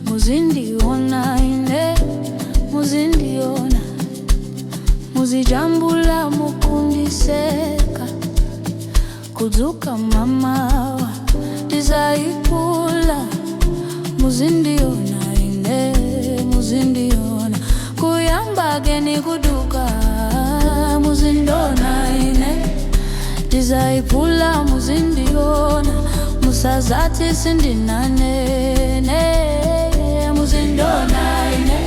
Muzindiona ine, muzindiona, muzijambula mukundiseka, kudzuka mamawa ndizaipula. Muzindiona ine, muzindiona, kuyamba geni kuduka. Muzindiona ine, ndizaipula. Muzindiona, musazati sindinanene. Muzindiona ine.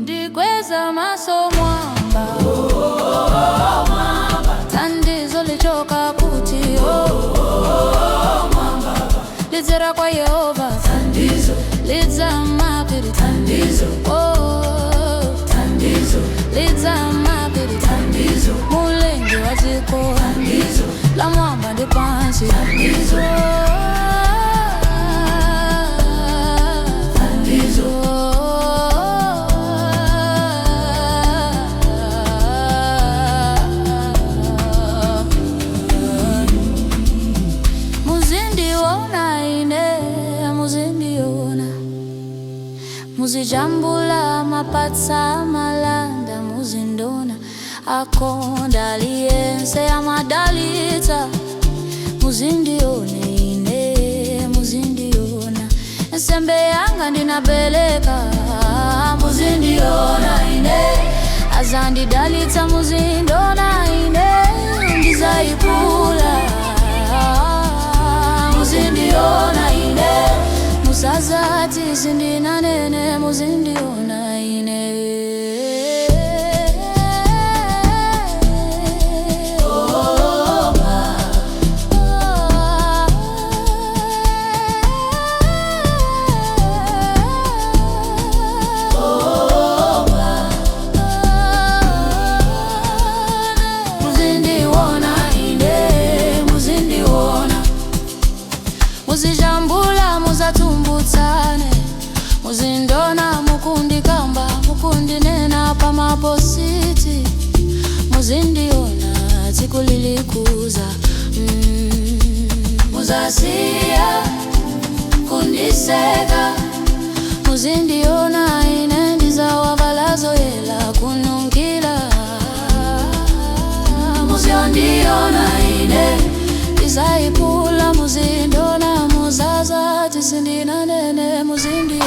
Ndikweza maso mwamba, thandizo lichoka kuti? Oh, lidzera kwa Yehova, Thandizo, lidza mapiri. Thandizo, Oh, Thandizo, lidza mapiri, Thandizo, mulengi wa dziko Thandizo, la mwamba ndi pansi. Thandizo, Thandizo. Muzindiona ine, muzindiona, muzijambula mapatsa malanda. Muzindona, akonda aliyense amadalitsa. Muzindione ine, muzindiona, nsembe yanga ndinapeleka. Muzindiona ine, azandidalitsa. Muzindona ine, ndizaipula. Muzindiona ine, musazati sindinanene. Muzindiona ine. Muzindiona ine, muzindiona, muzijambula, muzatumbutsane. Muzindona mukundikamba, mukundinena pamapositi. Muzindiona tsiku lilikuza. Muzasiya kundiseka. Muzindiona ine, ndizawavala zoyela kunungila. Muzindiona ine, ndizaipula. Muzindona, muzazati sindinanene. Muzindiona.